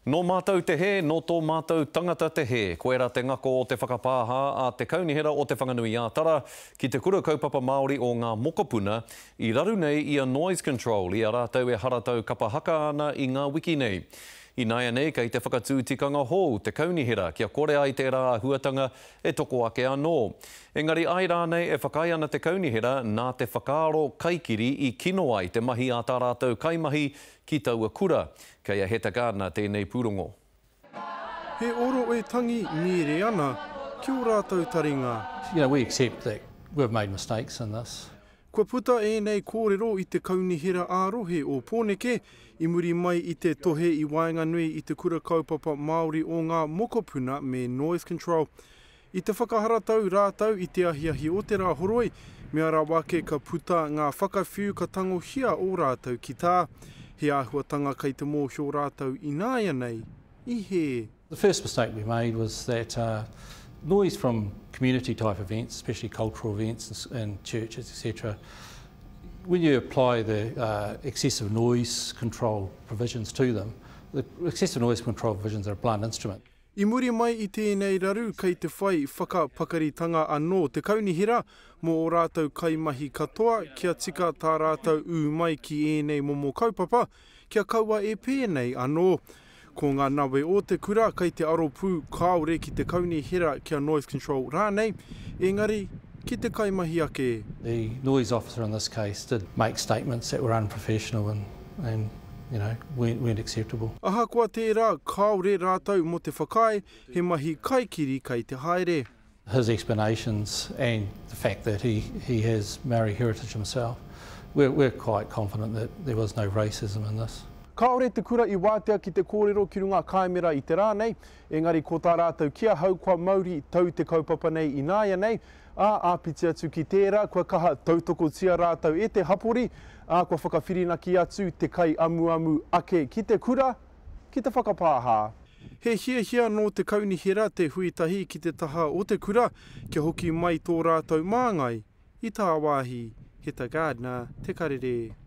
Nō mātou te hē, nō tō mātou tangata te hē. Koirā te ngako o te whakapāha a te Kaunihera o Te Whanganui-ā-Tara ki te Kura Kaupapa Māori o Ngā Mokopuna i raru nei i a Noise Control i a rātou e haratau kapa haka ana i ngā wiki nei. Ināianei kei te whakatū tikanga hou te Kaunihera kia kore ai tērā āhuatanga e toko ake anō. Engari ai rānei e whakaae ana te Kaunihera nā te whakaaro kaikiri i kino ai te mahi a tā rātou kaimahi ki taua kura. Kei a Heta Gardiner tēnei pūrongo. He oro e tangi mīere ana ki ō rātou taringa. You know, we accept that we've made mistakes in this. Kua puta ēnei kōrero i te Kaunihera ā-Rohe o Pōneke i muri mai i te tohe i waenganui i te Kura Kaupapa Māori o Ngā Mokopuna me Noise Control. I te whakaharatau rātou i te ahiahi o te Rāhoroi, mea rawa ake ka puta ngā whakawhiu ka tangohia ō rātou kitā. He āhuatanga kei te mōhio rātou ināianei, i hē. The first mistake we made was that noise from community type events, especially cultural events and churches etc, when you apply the excessive noise control provisions to them, the excessive noise control provisions are a blunt instrument. I muri mai i tēnei raru kei te whai whakapakaritanga anō te kaunihera mō ō rātou kaimahi katoa kia tika tā rātou ū mai ki ēnei momo kaupapa kia kaua e pēnei anō. Ko ngā nawe o te kura kei te aro pū kāore ki te kaunihera kia noise control rānei, engari ki te kaimahi ake. The noise officer in this case did make statements that were unprofessional and and you know, weren't, weren't acceptable. Ahakoa tērā, kāore rātou mō te whakaae he mahi kaikiri kei te haere. His explanations and the fact that he, he has Maori heritage himself, we're, we're quite confident that there was no racism in this. Kāore te kura i wātea ki te kōrero ki runga kāmera i te rā nei, engari ko tā rātou ki ahau kua mauri tau te kaupapa nei ināianei, ā, āpiti atu ki tērā, kua kaha tautokotia rātou e te hapori, ā, kua whakawhirinaki atu te kaiamuamu ake ki te kura, ki te whakapāha. He hiahia nō te kaunihera te hui tahi ki te taha o te kura kia hoki mai tō rātou māngai i tāwāhi. Heta Gardiner, Te Karere.